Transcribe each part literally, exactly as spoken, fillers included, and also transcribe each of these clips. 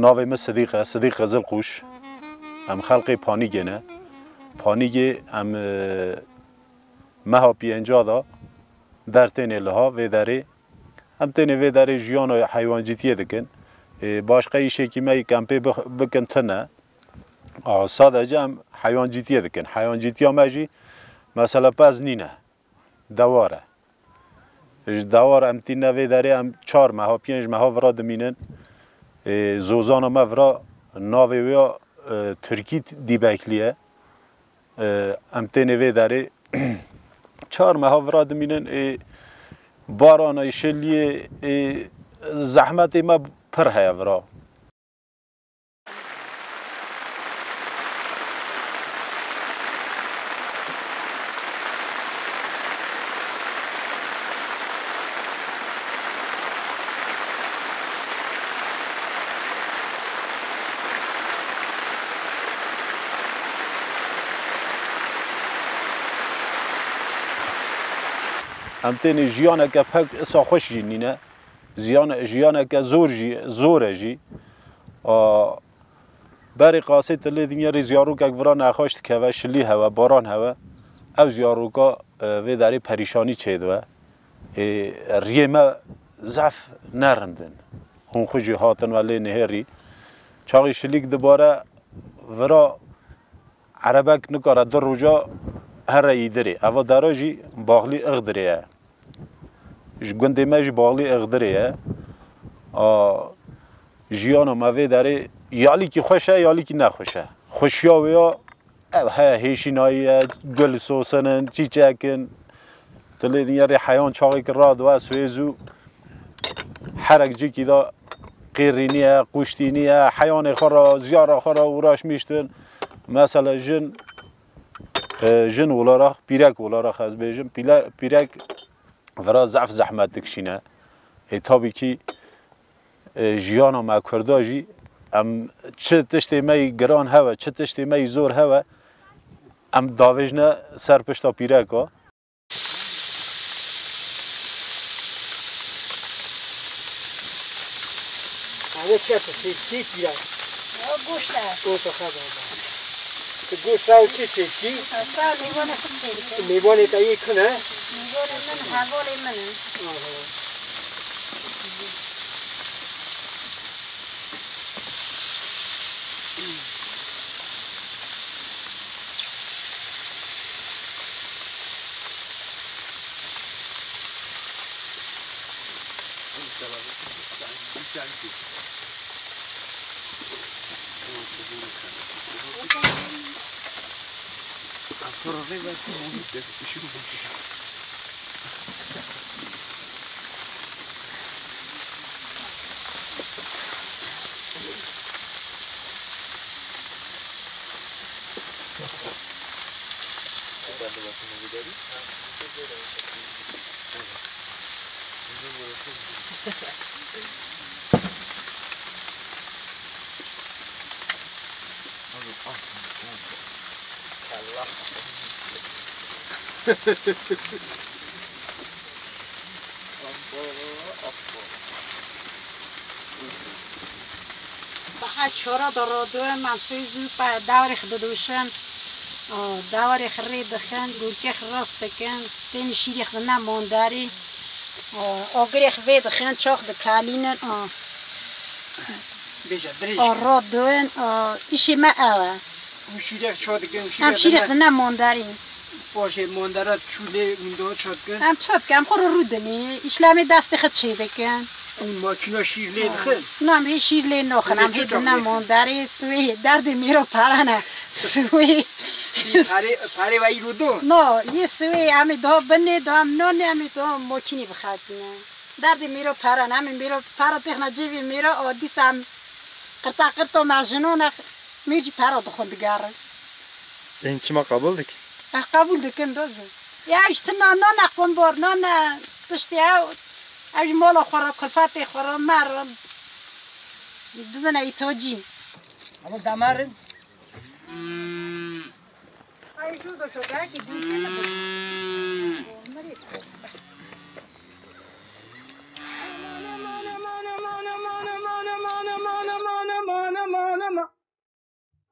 Navê min Sidîq e, Sidîq Qizilqûş. Em xelqê Panîgê ne. Panîgê em, e, meha pênca de der tênê liha vê derê. Em tênê vê derê jiyana heywancîtiyê dikin. E, başqa îşekî me yê ke em pê bix-, bikin tune. A, sadece em heywancîtiyê dikin. Heywancîtiya me jî mesela pez nîne. Dewar e. Ji dewar em tîne vê derê, em çar meha, pênc meha vira dimînin. Ê, zozana me vira navê wê ya, e, Tirkî Dîbekli ye. E, em tênê vê derê çar meha vira dimînin. Ê, barana, şiliyê, ê, zehmetê me pir heye vira. Em tênê jiyaneke pek isa xweş jî nîne. Ziyan, jiyaneke zor jî, zor e jî. A, berê qasê tu lê dinyerî ziyarokek vira nexweş dikeve, şilî hewe, baran hewe. Ew ziyaroka, e, vê derê perîşanî çêdibe. Ê, riyê me zehf ne rind in. Hûn xwe jî hatin we lê nihêrî. Çaxî şilîk dibare vira erebek nikare du roja here Îdirê. Eva dera jî baxlî Ixdirê ye. Ji gundê me jî baxlî Ixdirê ye. A, jiyana me vê derê ya lîkî xweş e, ya lîkî nexweş e. Xweşiya wê ya ev heye, hêşînayî ye, gul sosin in, çîçek in. Tu lê dinyerê heyan çaxêkî radibe, swêz û herek cîkî de qêrî niye, quştî niye, heyanê xwe re, ziyara xwe re uğraşmîştin. Mesela jin, e, jin olarak, pîrek olarak ez bêjim, pîle-, pîrek vira zehf zehmet dikişîne. Ê, tabii ki, e, jiyana me Kurda jî, em çi tiştê me yî giran hebe, çi tiştê me yî zor hebe, em davêjne ser pişta pîreka. Eve çek tepsî pîra. Ya goşt e. Goşt e, xwe baba. Tu goşt saw çi çekî? Saw mêvanê xwe çêdike. Mêvanê te yê kin e? Mêvanê min, hevalê min e. Aha. Saet çara de radin, em sey zû pe dewarê xwe didûşin. O, dewarê xwe rê dixin, gurkê xwe rast dikin, tên şîrê xwe dine manderî. O, agirê xwe vê dixin, çax dikelînin. O. Bêje, dirêj. O, radin, o, îşê me ew e. Hûn şîrek ça dikin, hûn şîrek Em şîrek dine manderî. Paşê mandera çûlê windoya çat kin. Em çat kin, em xwe re rû dinî, îşlemê destê xwe çê dikin. Û makîna şîr lê dixin? Na, em hê şîr lê noxin, em hê dine manderê swê, derdê mêro pere ne. Swê. Parê, parê ve îro do? No, yê swê, em ê daha binê, daha em nonê, em ê daha makînî bixeltîne. Derdê mêro pere ne, em ê mêro pere têxine cêvê mêro, o dîsa em qirta qirto me jinon e, mêr jî pere dixwin digerin. Ên çima qebûl dikin? Ex qebûl dikin, do jî. Ya ji tu nan nane qumbar, nane tiştê ew, ew ji mala xwe re, kulfetê xwe re, me re didine îtocî. Ama damarın. Ay, şurada şu belki bir şey mi?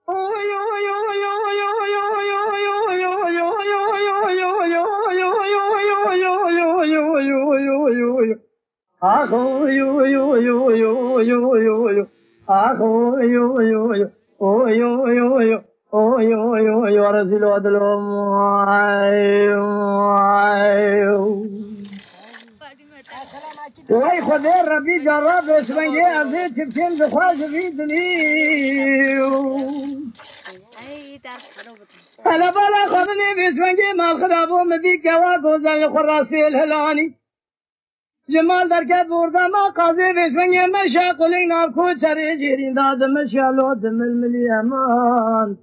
Ax, oy, oy, oy, oy, oy, oy, oy, oy, oy. Ax, oy, oy, oy, oy, oy, oy, oy, oy, oy, oy, oy, oy, rezîl û dilom. Ay, ay. Wey Xwedê Rebî cara vêsvengê ez ê çiftên dixwe ji vî dilî. Hele bala xwe binê vêsvengê mal xirabo min dî kewa gozel li xwe rastê li hilanî. Ji mal derket bordema qazê vêsvengê meşe qulîng nav koçerê jêrîn da dimişe lo dimilmilî eman.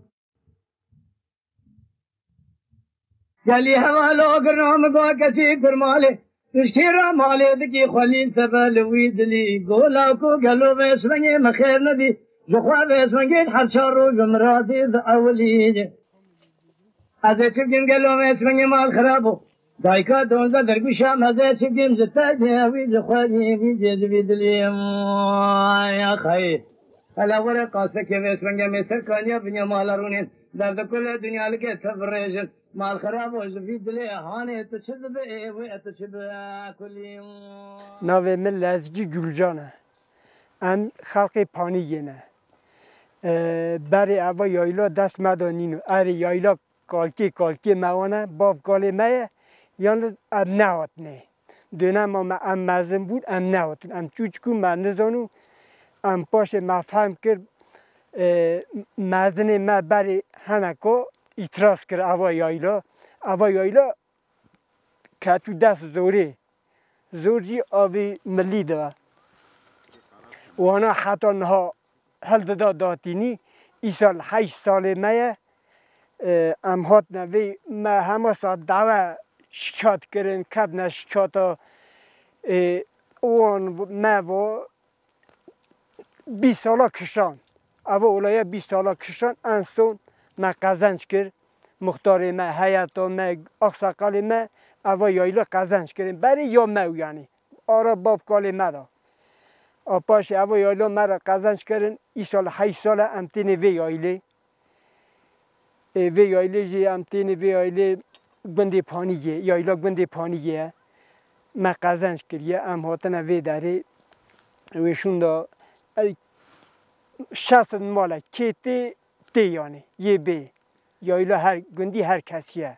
Gelî hevalo girna min go kesî kurmalê, piştî ra malê dikî xwelî sebe li wî dilî. Gola ku gelo vêsvengê min xêr nedî, ji xwe vêsvengê her çar roj bi miradê di ewilî. Ez ê çi bikim gelo vêsvengê mal xirabo. Dayika donze dergûşa me zê çi bikim ji te dê wî ji xwe yê wî dê ji vî dilê. Ay axayê. Hele were qasekê vêsvengê mê ser kaniya binya mala rûnên. Derdikule dinya like te virêjin. Mal xirabo ji vî dilê hanê tu çi dibe ê wê tu çi bi kulî. Navê min Lezgî Gulcan e. Em xelqê Panîgê ne. E, berê eva yayla dest me de nîno. Erê yayla kalkê kalkê me wane, bav kalê me ye. Yalnız em nehatine. Dönema me em mezin bûn, em nehatin. Em çûçikû me nizano. Em paşê me fehm kir, e, mezinê me berê heneka îtiraz kir eva yayla. Eva yayla ketû dest zorê. Zor jî avê milî de. Wana heta niha hildida datînî. Îsal heşt salê me ye. E, em hatine vê me hema saet dawe şikayet kirin, ketine şikayeta, e, wan me vo bîst sala kişan. Eva olaya bîst sala kişan, en son me qezenc kir. Muxtarê me, heyeta me, axsaqalê me, eva yayla qezenc kirin. Berê ya me û yanî. Ara bav kalê me da. A paşê eva yayla me re qezenc kirin. Îşallah heşt sal e em tênê vê yaylê. Ê, vê yaylê jî em tênê vê yaylê gundê Panîgê, yayla gundê Panîgê ye. Me qezenc kiriye, em hatine vê derê. Wê şûnda, ey, şesin male, kê tê, tê yanî, yê bê. Yayla her gundî her kesî ye.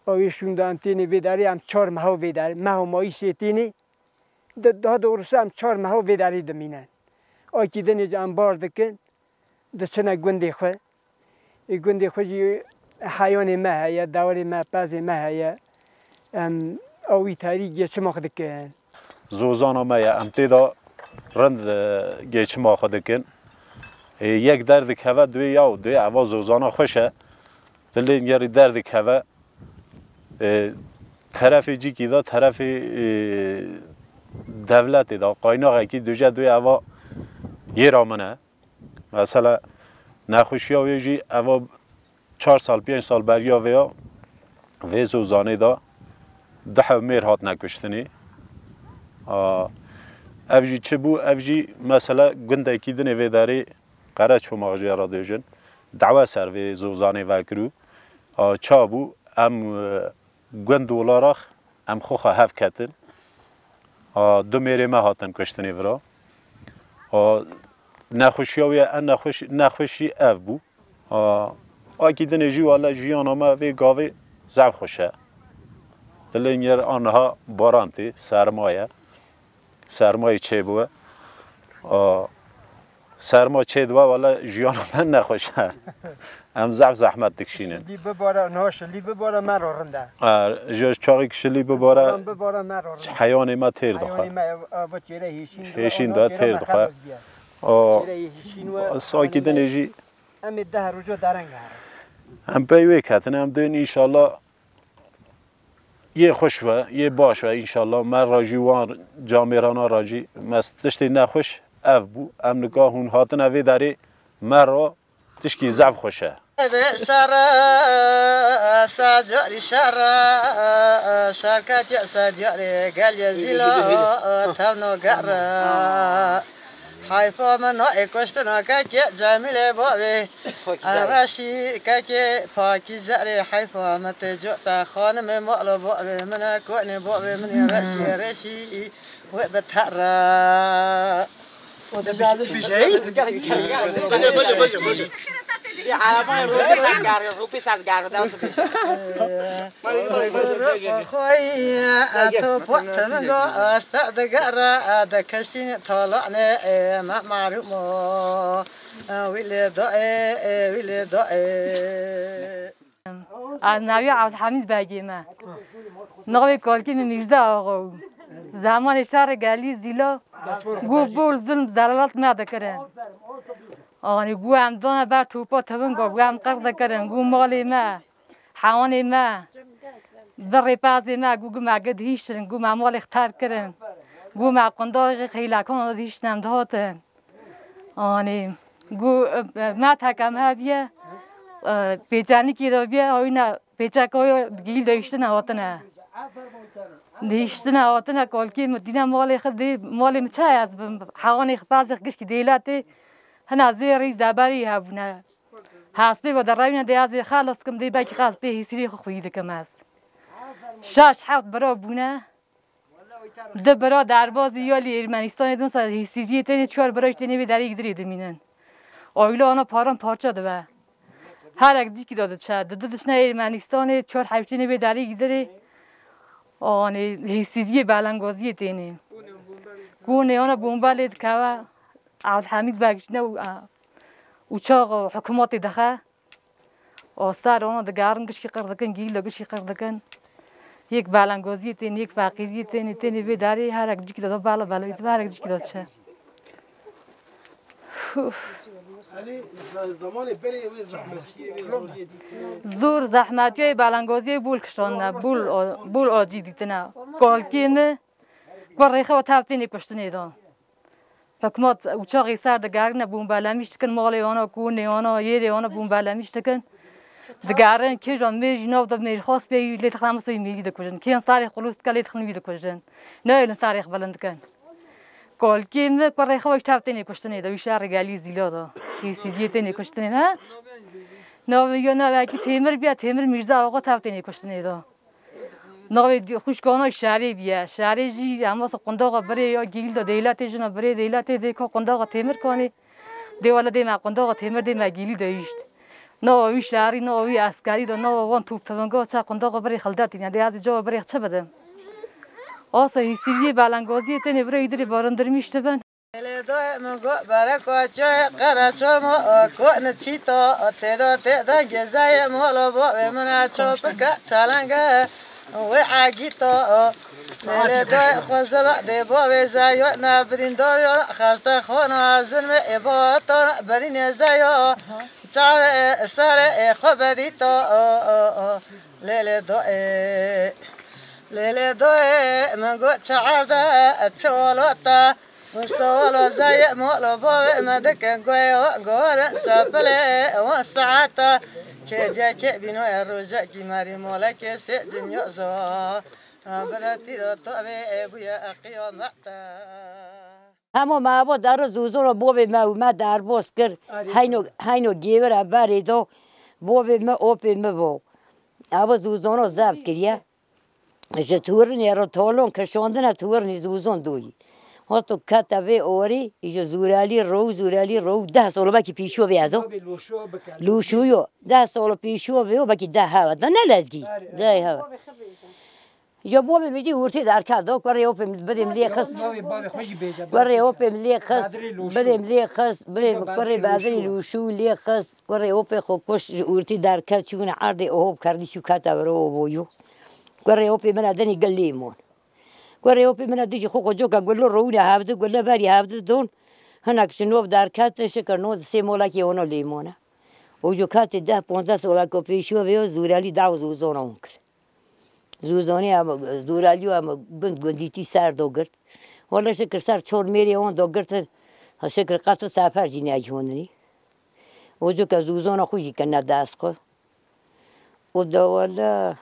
A wê şûnda em tênê vê derê, em çar meha vê derê. Meha mayîsê tênê, di-, daha doğrusu em çar meha vê derê dimînin. Akî dinê em bar dikin, diçine gundê xwe. Ê gundê xwe jî heyanê me heye, dewarê me, pezê me heye. Em awî tarî geçima xwe dikin. Zozana me ye, em tê de rind, e, geçima xwe dikin. Ê, yek derdikeve, duê ya û duê eva zozana xweş e. Dilê ngerî derdikeve. Ê, terefê cîkî de, terefê, ê, dewletê de, qaynaxekî duje duê eva yê ra min e. Mesela, nexweşiya wê jî eva çar sal, pênc sal beriya vê ya, vê zozanê de du hew mêr hatine kuştinê. A, ev jî çi bû? Ev jî mesela gundekî dinê vê derê Qereçomax jê re dêjin. Dawe ser vê zozanê vekirû. A, ça bû? Em, e, gund olarak em xwe xwe hev ketin. A, du mêrê me hatin kuştinê vira. A, nexweşiya wê ye, en nexweş-, nexweşî ev bû. A, akî dinê jî wele jiyana me vê gavê zef xweş e. Dilê nyer aniha baran tê, serma ye. Sermayê çê bû. A, serma çê dibe, wele jiyana me nexweş e. Em zef zehmet dikişînin. Şilî bibare, niha şilî bibare me re rind e. E, ji çaxê ki şilî bibare, Baran bibare me re rind e. Heyanê me têr dixe. Heyanê me, e, e, bu çêre hêşîn dibe, Hêşîn ondan dibe, çêre têr me dixe. xelas biye. O, Çêre hêşîn we, sakî dinê jî. Em ê deh roja dereng herin. Em pey wê ketin, em dên înşallah yê xweş be, yê baş be înşallah. Me re jî wan camêrana re jî me tiştê nexweş ev bû. Em nika hûn hatine vê derê me re tişkî zef xweş e. Vê şere, se carî şere, şer ketiye se diyarê gel ye zîla, tevno gere. Heyfa min nayê kuştina kekê Cemîlê bavê. Reşî kekê pakî zerê heyfa min tê cota xanimê mala bavê min e konê bavê min ê reşî reşî wê bi terre. Bijey? Bijey? Bijey, bijey, bijey. Xweyî, e, to pot tevinga, e, ser digere, e, de keşîn talanê, e, me marûmo, e, wî lê da, e, e, wî lê da, e. Ez navî Evdilhemîd Begê me. Navê kalkî min Mîrza Axa bû. Zemanê şerê gelî zîla, gu bol zulm zelalat me dikirin. Anî gu em dana ber topa tevinga, gu em qir dikirin, gu malê me. Hewanê me, bi rêpazê me, gu, gu me gi dihîştin, gu me malê xwe terk kirin, gu me qundaxê xeylakan dihîştin em dihatin. Anî, gu, e, me tekem hebiye, e, pêçenikê de biye, oyna pêçeka yo gîl dihîştine hatine. Dihîştine hatine, kalkê min dîne malê xwe dê, malê min çi ez bim, hewanê xwe pazê xwe gişkî dêlatê, hina zêrî zeberî hebûne. Hespê ve derewîne dê ez ê xelas kim, dê belkî ez pê hêsîrê xwe xwî dikim ez. Şeş heft bira bûne. Di bira derbazî ya lê Ermenistanê, dinsa hêsîriyê tênê, çar bira jî tênê vê derê gidirê dimînin. Aîle ana paran parça dibe. Herek cîkî de diçe. Di du diçine Ermenistanê, çar hewştênê vê derê gidirê. Anê hêsîriyê belengaziyê tênê. Ku nêana bombe lê dikeve. Evdilhemîd Beg jî ne û, a, uçax û hikûmetê dixe. O ser ona digerin, gişkî qir dikin, gîl de gişkî qir dikin. Yek belengoziyê tên, yek feqîriyê tên, tênê vê derê herek cîkî de bela bela, herek cîkî de çe. Elî, ze-, zemanê berê wê zehmetiyê, wê zoriyê dîtine. Zor zehmetiyê belengoziyê bul kişandine, bul o-, bul acî dîtine. Kalkê mi, ku rêxe ve tev tênê kuştinê de. Hikûmet uçaxê ser digerine, bombelemîş dikin, malê wana, konê wana, yêrê wana bombelemîş dikin. Digerin, kêja mêr jî nav de mêrxas bê, lê dixin hemû soyî mêrî dikujin. Kên serê xulûs dike, lê dixin wî dikujin. Nayêlin serê xwe bilind dikin. Kalkê mi, kurê xwe wî tev tênê kuştinê de, wî şerê gelî zîla de. Hêsîdiyê tênê kuştinê de. Navê yo navekî Têmir bîye, Têmir Mîrza Axa tev tênê kuştinê de. Navê di-, xwişkana şerê bîye. Şerê jî em wasa qundaxa birê ya gîl de dêletê jina birê dêletê dê ka qundaxa Têmir kanê. Dê wele dê me qundaxa Têmir dê me gîlî de îşt. Nava wî şerî, nava wî eskerî de, nava wan top tevinga ça qundaxa birê xildetîne. Dê ez ê cava birê çi bidim? Asa hîsîriyê belengaziyê tênê birê îdirê barindirmîş dibin. Lê doyê min got, bereko çayê qereço mo, ko niçîto, têdo tê dengê zayê molo bo, wê min a çopike çalenge, wê agîto. Lê doyê xwe zila dê bo wê zayo, ne birîndor yo, xeste xona zilmê ê bo to, berînê zayo, çavê serê ê xwe bedîto. Lê lê doyê, lê lê doyê min got, çi erde, çi olota. Wisa wala zayê mala bavê me dikin guhê wan gorin çapilê wan saeta. Kê cekê bînoyê rojekî merî molekê sê cinyoza. Bide tîra tavê bûye qiyamete. Hema me ava dero zûzûra bavê me û me derbas kir. Heyno, heyno gêvira berê do. Bavê me opê me bo. Ava zûzûna zebt kiriye. Ji turinê re tolon kişandine turinê zûzon doyî. Hato kete vê orî, ji Zûrelî rew, Zûrelî rew deh sal belkî pîşo vê ezo. Lûşûyo, deh sal pîşo vê o belkî deh hewa. Da ne lezgî. Deh hewa. Ya bavê min dî ortê derket da, kurê opê min birê min lê xist. Kurê opê min lê xist, birê min lê xist, birê min kurê Bedrî Lûşû lê xist, kurê opê xwe kuş ji ortê derket çûne erdê ohop kerdî çû kete viro oboyû. Kurê opê min a denî gil lê mon. Kurê opê min a dijî xwe xwe coka gulo rewîne hevdi, gule berî hevdi don. Hinek ji nov derketin, şikir no di sê molekê ono lê mone. Û ji katê deh ponzdeh solek ku pêşiyo vê yo Zûrelî daw zûzona hûn kir. Zûzonê em, Zûrelî em gund gundîtî ser do girt. Wele şikir ser çor mêrê wan do girtin. Ha şikir qet û sefer jî neyî hûn nî. Û cuke zûzona xwe jî kine dest xwe. Û de wele,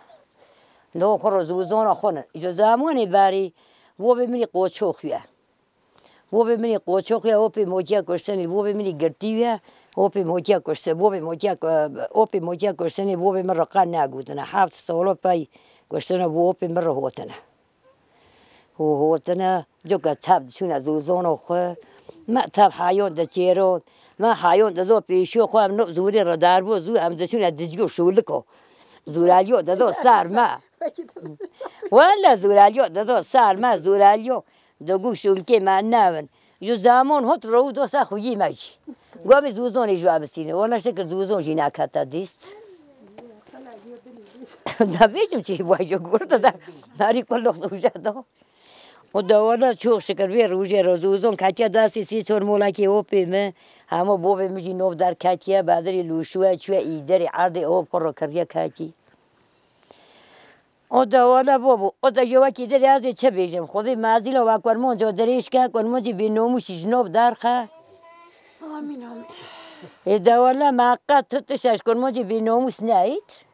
no xwe ro zûzona xwe ne. Ji zemanê berî, bobê min î qoçox ye. Bobê min î qoçoq ye, opê moçiya kuştinê, bobê min î girtî ye, opê moçiya kuştinê, bobê moçiya ku-, opê moçiya kuştinê, bobê min riqa negotine. Heft salo pey kuştine, bo opê min re hotine. Û hotine, coka tev diçûne zûzona xwe. Me tev hayon diçêron. Me hayon dido pêşiyo xwe, em no zûrê re derbo zû, em diçûne dizgo şûliko. Zûreliyo dido ser me. Wele zûreliyo dido ser me, zûreliyo. Digo şûlikê me nevin. Ji zamon hot re û dosa xweyî me jî. Gomî zûzonê ji we bistîne. Wele şikir zûzon jî nekete dîst. Da bêjim çi wajo gurda da. Marî kulluq zûje da. O da wala çok şükür vê rojê re zûzon ketiye destê sî çor molekê opê mi. Hema bobê mi jî nov derketiye, bedirê lûşuye, çuye îderê erdê op xwe re kiriye ketî. O da wala bobo, o da ji wekî dirê ez ê çi bêjim? Xwedê mezîla we kurmanco dirêj ke, kurmancî bênomûsî ji nov derxe. Amîn, amîn. Ê da wala me qet tu tişt ji kurmancî bênomûs neyît.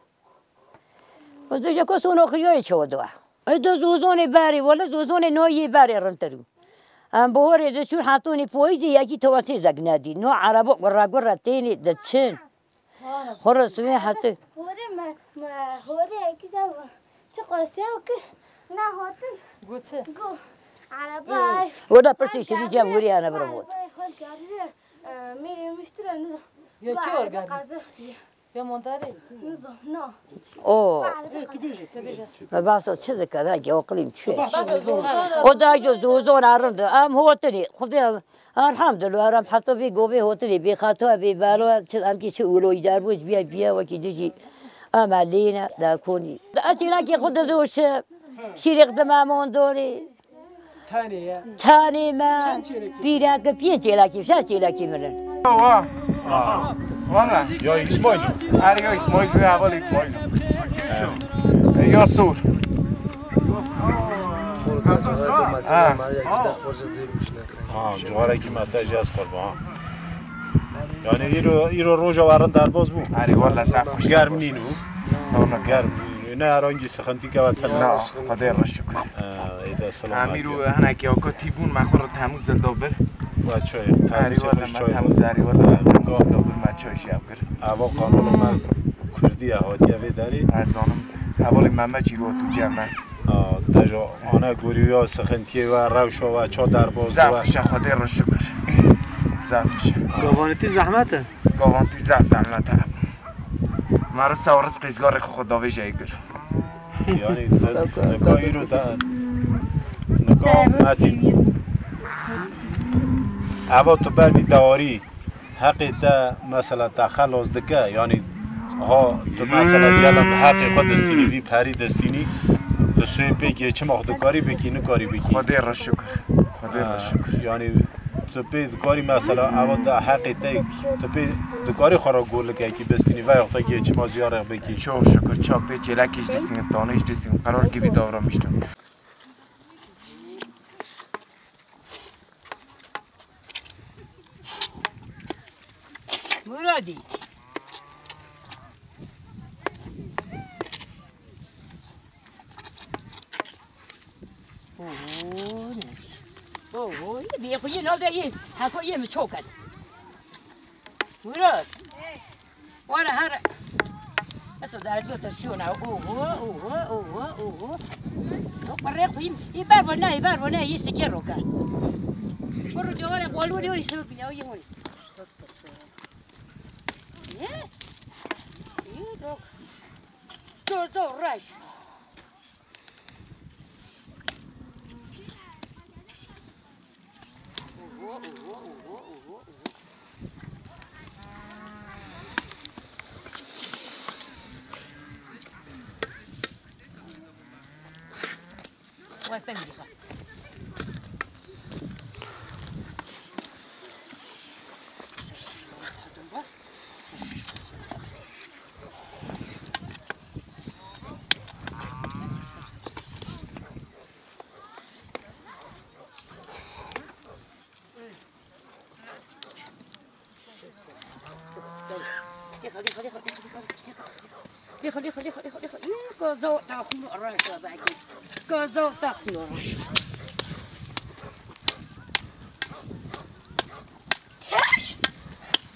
O da ji ku sona xiriyoyê ço diwa. Ê da zûzonê berê, wala zûzonê noyê berê rintir bû. Em bi horê diçûn hetonî poyîzê yekî tewatê zek nedî. No erebo gurre gurre tênê diçin. Xwe re sivê hete. Hore me, me, hore ekî zav. Çi qasya kir? Na hotin. Got çi? Got. Araba. Wada pirsî şirî cem hore ana bira bot. Hol gardiye. Meri müşteri nizo. Ya ki organ? Qazi. Ya mandare. Nizo, no. O. Ê, tu bêje, tu bêje. Me baso çi dikir, ha, ki oqlim çi? Baso zor. O da jo zor, zor arındı. Am hotini. Xwedê Elhamdulillah, em heta vê govê hotinê bê xata, bê bela, çi em kî çi wilo îcar bû, ji biya biya wekî dijî. Em e lêne, derkonî. Ez çêlekê xwe didoşim. Şîrêx dime mondorê. Tanê ye. Tanê me. Çend çêlekî? Pîreke piyê çêlekî, şeş çêlekî min in. Wa. Valla. Ya İsmail. Her ya İsmail, bu heval İsmail. Ya sor. Ha. Ha, ciwarekî me te jî ez qurban. Yani îro, îro roja we rind derbas bû. Erê, walla saf xweş. Germ nîn û. Germ nîn û. Ne herhangi sıkıntı ke we tela. Na, Xwedê re şükür. Ê de selamet. Em îro hinekî oko tî bûn, me xwe re temûz li do bir. We çay, erê, temûz walla me temûz, erê, walla me temûz li do bir, me çay jî ev kir. Eva qanûna me Kurdî ye, hatiye vê derê. Ez zanim. Hevalê me me çî ro tu cem me. Aa, dejo, ana gorî ya sıkıntıya we, rewşa we, ça derbaz we. Zaf xweş e, Xwedê re şükür. Zaf xweş e. Gavanîtî zehmet e? Gavanîtî zaf zehmet e. Me re sew rizqî zgarê xwe xwe davêje ê gir. Yani, nika îro te, nika metî. Eva tu ber vî dewarî. Heqê te mesela te xelas dike, yanî ha tu mesela diyelim heqê xwe destînî, vî perî destînî, tu suyê pê geçima xwe dikarî bikî, nikarî bikî? Xwedê re şukir. Xwedê re şukir. Yanî tu pê dikarî mesela ewa te heqê te, tu pê dikarî xwe re golikekî bistînî veya te geçima ziyarek bikî? Çok şükür, ça pê çêlekî ji destînî, tanî ji destînî, qerar givî davramiştim. Muradî. Oho, ne? Oho, yê bê xwe yê navde yê. Heko yê min çok et. Murat. Were here. Eso derdiyo te şiyona. Oho, oho, oho, oho. Yok, bere koyayım. İber bana, iber bana, iyi sike roka. Kuru diyor, were kolu diyor, işte bir ya, yemoni. Ne? İyi, yok. Dur, dur, uğraş.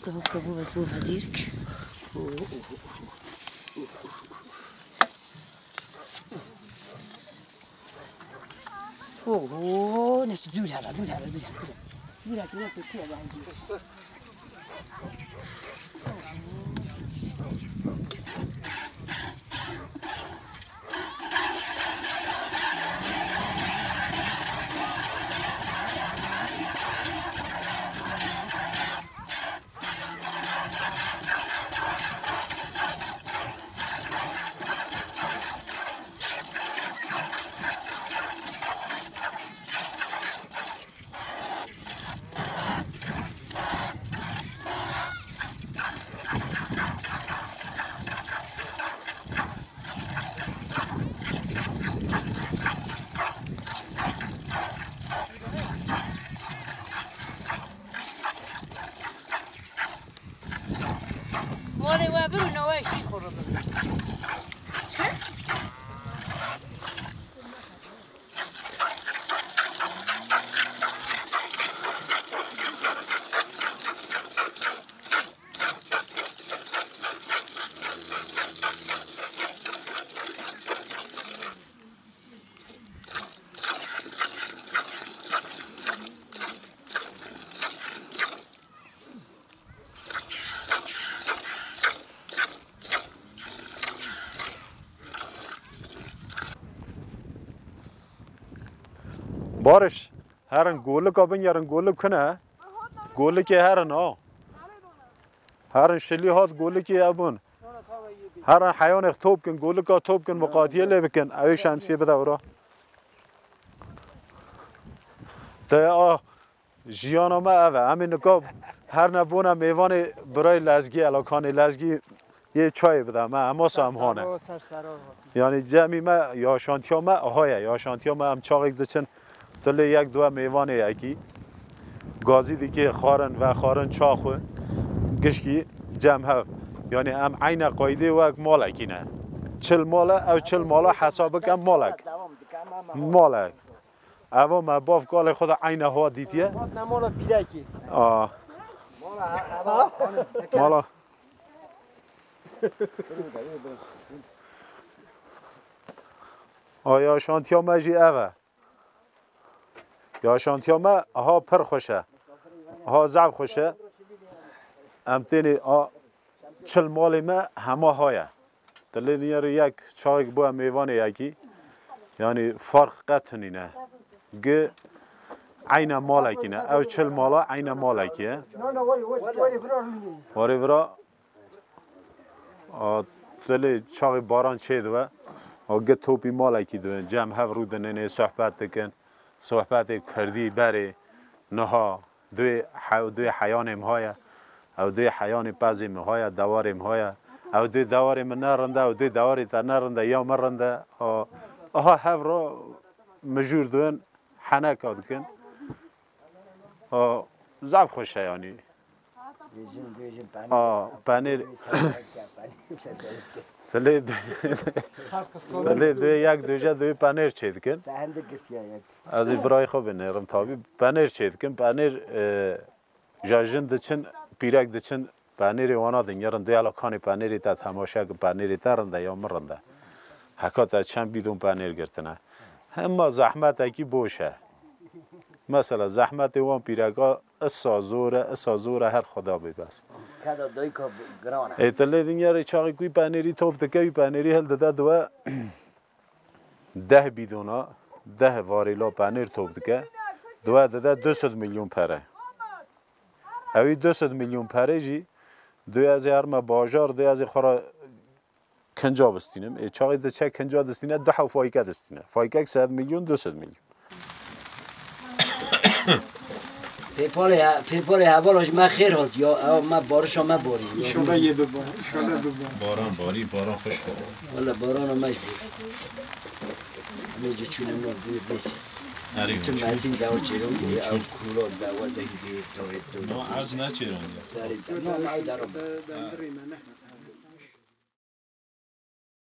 Tavuk tavuğu ez bu hedirk. Oho, neyse, dur hele, dur hele, dur hele, dur hele. Dur hele, dur hele, dur hele. Warê we bir û newey şîr xwe re bibin. Çi? Barış, herin golika bin yerin golik kune. Golikê herin ha. Herin şilî hat golikê ebûn. Herin heyanê top kin, golika top kin, miqatiyê lê bikin. Ew ê şemsiyê bide wira. Te a Jiyana me ev e. Em ê nika her ne bûne mêvanê birayê Lezgî, elakanê Lezgî yê çayê bide me. Hema sa em hane. Yanî cemî me, yaşantiya me aha ye. Yaşantiya me em çaxêk diçin, tu lê yek duwe mêvanê yekî. Gazî dikê xwarin, vexwarin, çax û gişkî cem hev. Yanî em eyne qaydê wek malekî ne. Çil mal e, ew çil mala hesab bike malek. Malek. Eva me bav kalê xwe de eyne ha dîtiye. Hatine mala pîrekê. A. Mala he-, eva xanim, neke. Mala. A yaşantiya me jî ev e. Yaşantiya me ha pir xweş e. Ha zaf xweş e. Em tênê a çil malê me hema ha ye. Dilê niyarê yek çaxêk bûye mêvanê yekî. Yanî farq qet hinî ne. Gi eyne malekî ne. Ew çil mala eyne malekî ye. Warê vira, a, dilê çaxê baran çê dibe. A, gi topî malekî dibe. Cem hev rûdinênê sohbet dikin. Sohbetê kurdî berê niha. Duyê he-, duyê heyanê min haya, ew duyê heyanê pezê min haya, dewarê min haya. Ew duyê dewarê min ne rind e, ew duyê dewarê te ne rind e, ya min rind e. A, aha hev re mijûr dibin, heneka dikin. A, zaf xweş e yanî. Dibêjin, dibêjin penêr. A, penêr. Penêr, penêr, teselike. Dilê, dilê duyê yek duje duyê penêr çê dikin. Te hindik girtiye yek. Ez ê birayê xwe binêrim tabî. Penêr çê dikin. Penêr, e, ja jin diçin, pîrek diçin, penêrê wana dingirin. Dê ela kanê penêrê te temaşe kin, penêrê te rind e ya min rind e. Heka te çend bîdon penêr girtine. Hema zehmetekî boş e. Mesela zehmetê wan pîreka isa zor e, isa zor e, her Xweda bê bes. Keda dayika giran e. Ê, tu lê dingirin çaxê ku wî penêrî top dike, wî penêrî hildide diwe. Deh bîdona, deh varêla penêr top dike, diwe dide du sed milyon pere. Ewî du sed milyon pere jî, dê ez ê herme bajar, dê ez ê xwe re kinca bistînim. Ê çaxê diçe kinca distîne, du hew fayke distîne. Faykek sed milyon, du sed milyon. Pêparê he-, pêparê hevala ji me xêr hat ya, ew me barişa me barî. Înşallah yê biba, înşallah biba. Baran barî, baran xweş biba. Wele barana me ji bo. Em ê cî çûne nor divê bêsî. Erê, tu metîn dewr çêrûn, ew kûla dewe lehî divê tawê tu. No, ez neçêrûn. Serê te, no, me ew deram. Be-, bendirê me nehne.